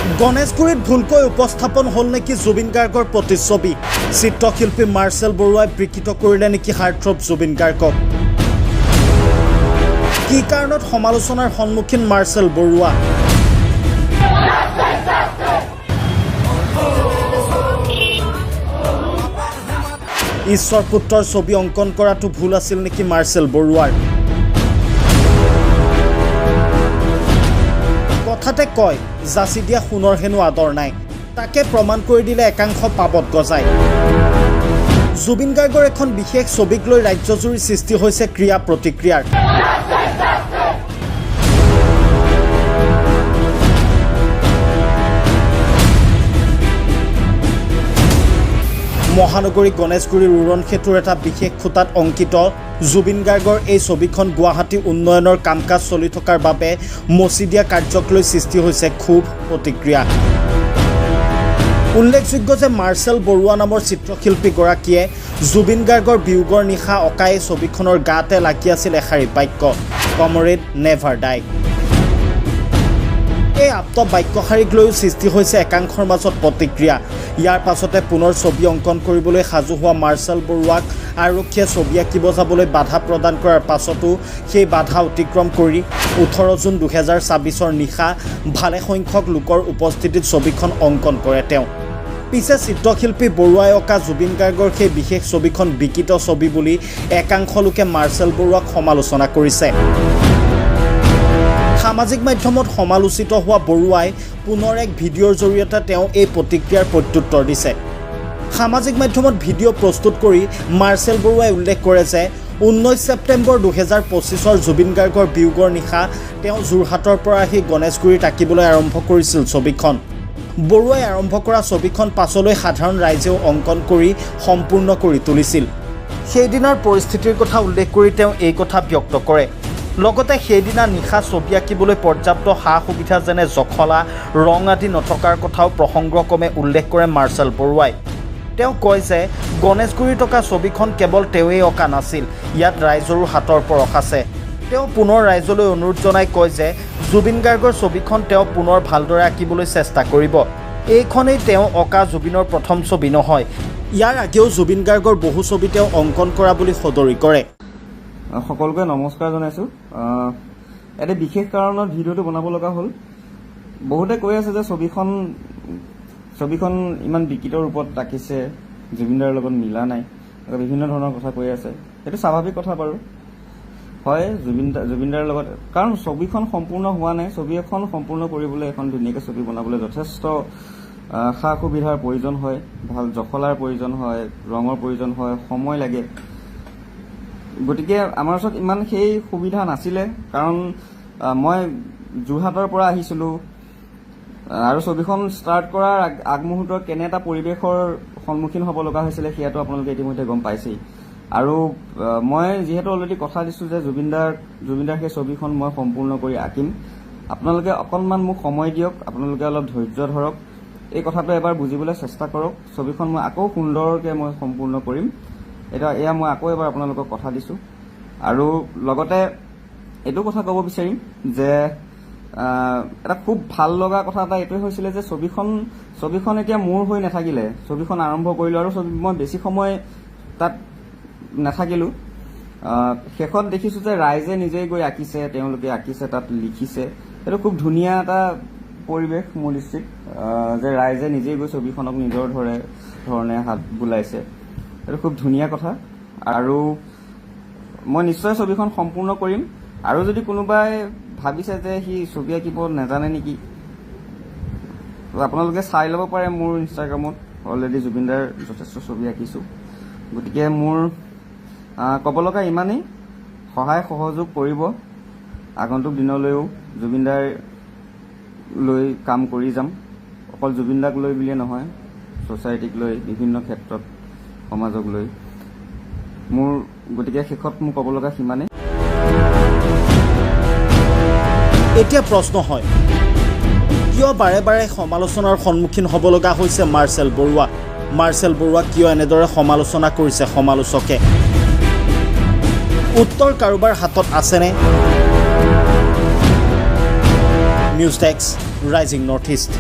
গণেশগুৰিত ভুলকৈ উপস্থাপন হ'ল নেকি জুবিন গাৰ্গৰ প্ৰতিচ্ছবি? চিত্ৰশিল্পী মাৰ্চেল বৰুৱাই বিকৃত কৰিলে নেকি হাৰ্টথ্ৰব জুবিন গাৰ্গক? কি কাৰণত সমালোচনাৰ সন্মুখীন মাৰ্চেল বৰুৱা? ঈশ্বৰ পুত্ৰৰ ছবি অংকন কৰাটো ভুল আছিল নেকি মাৰ্চেল বৰুৱাৰ? কথাতে কয়, যাচি দিয়া সোণৰ হেনো আদৰ নাই, তাকে প্ৰমাণ কৰি দিলে একাংশ পাবত গজাই। জুবিন গাৰ্গৰ এখন বিশেষ ছবিক লৈ ৰাজ্যজুৰি সৃষ্টি হৈছে ক্ৰিয়া প্ৰতিক্ৰিয়াৰ। মহানগৰী গণেশগুৰিৰ উৰণ সেতুৰ এটা বিশেষ খুঁটাত অংকিত জুবিন গাৰ্গৰ এই ছবিখন গুৱাহাটী উন্নয়নৰ কাম কাজ চলি থকাৰ বাবে মচি দিয়া কাৰ্যক লৈ সৃষ্টি হৈছে ক্ষোভ প্ৰতিক্ৰিয়া। উল্লেখযোগ্য যে মাৰ্চেল বৰুৱা নামৰ চিত্ৰশিল্পীগৰাকীয়ে জুবিন গাৰ্গৰ বিয়োগৰ নিশা অঁকা এই ছবিখনৰ গাতে লাগি আছিল এষাৰি বাক্য, কমৰেড নেভাৰ ডাই। এই আপ্ত বাক্যশাৰীক লৈও সৃষ্টি হৈছে একাংশৰ মাজত প্ৰতিক্ৰিয়া। ইয়াৰ পাছতে পুনৰ ছবি অংকন কৰিবলৈ সাজু হোৱা মাৰ্চেল বৰুৱাক আৰক্ষীয়ে ছবি আঁকিব যাবলৈ বাধা প্ৰদান কৰাৰ পাছতো সেই বাধা অতিক্ৰম কৰি 18 জুন 2026 নিশা ভালেসংখ্যক লোকৰ উপস্থিতিত ছবিখন অংকন কৰে তেওঁ। পিছে চিত্ৰশিল্পী বৰুৱাই অঁকা জুবিন গাৰ্গৰ সেই বিশেষ ছবিখন বিকৃত ছবি বুলি একাংশ লোকে মাৰ্চেল বৰুৱাক সমালোচনা কৰিছে। সামাজিক মাধ্যমত সমালোচিত হোৱা বৰুৱাই পুনৰ এক ভিডিঅ'ৰ জৰিয়তে তেওঁ এই প্ৰতিক্ৰিয়াৰ প্ৰত্যুত্তৰ দিছে। সামাজিক মাধ্যমত ভিডিঅ' প্ৰস্তুত কৰি মাৰ্চেল বৰুৱাই উল্লেখ কৰে যে 19 ছেপ্টেম্বৰ 2025 জুবিন গাৰ্গৰ বিয়োগৰ নিশা তেওঁ যোৰহাটৰ পৰা আহি গণেশগুৰিত আঁকিবলৈ আৰম্ভ কৰিছিল ছবিখন। বৰুৱাই আৰম্ভ কৰা ছবিখন পাছলৈ সাধাৰণ ৰাইজেও অংকন কৰি সম্পূৰ্ণ কৰি তুলিছিল। সেইদিনাৰ পৰিস্থিতিৰ কথা উল্লেখ কৰি তেওঁ এই কথা ব্যক্ত কৰে। লগতে সেইদিনা নিশা ছবি আঁকিবলৈ পৰ্যাপ্ত সা সুবিধা যেনে জখলা, ৰং আদি নথকাৰ কথাও প্ৰসংগক্ৰমে উল্লেখ কৰে মাৰ্চেল বৰুৱাই। তেওঁ কয় যে গণেশগুৰিত অঁকা ছবিখন কেৱল তেওঁৱেই অঁকা নাছিল, ইয়াত ৰাইজৰো হাতৰ পৰশ আছে। তেওঁ পুনৰ ৰাইজলৈ অনুৰোধ জনাই কয় যে জুবিন গাৰ্গৰ ছবিখন তেওঁ পুনৰ ভালদৰে আঁকিবলৈ চেষ্টা কৰিব। এইখনেই তেওঁ অঁকা জুবিনৰ প্ৰথম ছবি নহয়, ইয়াৰ আগেও জুবিন গাৰ্গৰ বহু ছবি তেওঁ অংকন কৰা বুলি সদৰি কৰে। সকলোকে নমস্কাৰ জনাইছোঁ। এটা বিশেষ কাৰণত ভিডিঅ'টো বনাব লগা হ'ল। বহুতে কৈ আছে যে ছবিখন ইমান বিকৃত ৰূপত ৰাখিছে, জুবিনদাৰ লগত মিলা নাই, বিভিন্ন ধৰণৰ কথা কৈ আছে। সেইটো স্বাভাৱিক কথা বাৰু হয়, জুবিনদাৰ লগত, কাৰণ ছবিখন সম্পূৰ্ণ হোৱা নাই। ছবি এখন সম্পূৰ্ণ কৰিবলৈ, এখন ধুনীয়াকৈ ছবি বনাবলৈ যথেষ্ট সা সুবিধাৰ প্ৰয়োজন হয়, ভাল জখলাৰ প্ৰয়োজন হয়, ৰঙৰ প্ৰয়োজন হয়, সময় লাগে। গতিকে আমাৰ ওচৰত ইমান সেই সুবিধা নাছিলে, কাৰণ মই যোৰহাটৰ পৰা আহিছিলোঁ আৰু ছবিখন ষ্টাৰ্ট কৰাৰ আগমুহূৰ্তত কেনে এটা পৰিৱেশৰ সন্মুখীন হ'ব লগা হৈছিলে সেয়াটো আপোনালোকে ইতিমধ্যে গম পাইছেই। আৰু মই যিহেতু অলৰেডি কথা দিছোঁ যে জুবিনদাৰ সেই ছবিখন মই সম্পূৰ্ণ কৰি আঁকিম। আপোনালোকে অকণমান মোক সময় দিয়ক, আপোনালোকে অলপ ধৈৰ্য ধৰক, এই কথাটো এবাৰ বুজিবলৈ চেষ্টা কৰক। ছবিখন মই আকৌ সুন্দৰকৈ মই সম্পূৰ্ণ কৰিম, এয়া মই আকৌ এবাৰ আপোনালোকক কথা দিছোঁ। আৰু লগতে এইটো কথা ক'ব বিচাৰিম যে এটা খুব ভাল লগা কথা এটা এইটোৱে হৈছিলে যে ছবিখন এতিয়া মোৰ হৈ নাথাকিলে, ছবিখন আৰম্ভ কৰিলোঁ আৰু ছবি মই বেছি সময় তাত নাথাকিলোঁ। শেষত দেখিছোঁ যে ৰাইজে নিজেই গৈ আঁকিছে, তেওঁলোকে আঁকিছে, তাত লিখিছে। সেইটো খুব ধুনীয়া এটা পৰিৱেশ মোৰ দৃষ্টিত, যে ৰাইজে নিজেই গৈ ছবিখনক নিজৰ ধৰণে হাত বুলাইছে, এইটো খুব ধুনীয়া কথা। আৰু মই নিশ্চয় ছবিখন সম্পূৰ্ণ কৰিম। আৰু যদি কোনোবাই ভাবিছে যে সি ছবি আঁকিব নাজানে নেকি, আপোনালোকে চাই ল'ব পাৰে মোৰ ইনষ্টাগ্ৰামত, অলৰেডি জুবিনদাৰ যথেষ্ট ছবি আঁকিছোঁ। গতিকে মোৰ ক'ব লগা ইমানেই, সহায় সহযোগ কৰিব, আগন্তুক দিনলৈও জুবিনদাৰ লৈ কাম কৰি যাম। অকল জুবিনদাক লৈ বুলিয়ে নহয়, ছ'চাইটিক লৈ, বিভিন্ন ক্ষেত্ৰত সমাজক লৈ। মোৰ গতিকে শেষত মোৰ ক'ব লগা সিমানেই। এতিয়া প্ৰশ্ন হয়, কিয় বাৰে বাৰে সমালোচনাৰ সন্মুখীন হ'ব লগা হৈছে মাৰ্চেল বৰুৱা? মাৰ্চেল বৰুৱাক কিয় এনেদৰে সমালোচনা কৰিছে সমালোচকে? উত্তৰ কাৰোবাৰ হাতত আছেনে? News desk, Rising North East.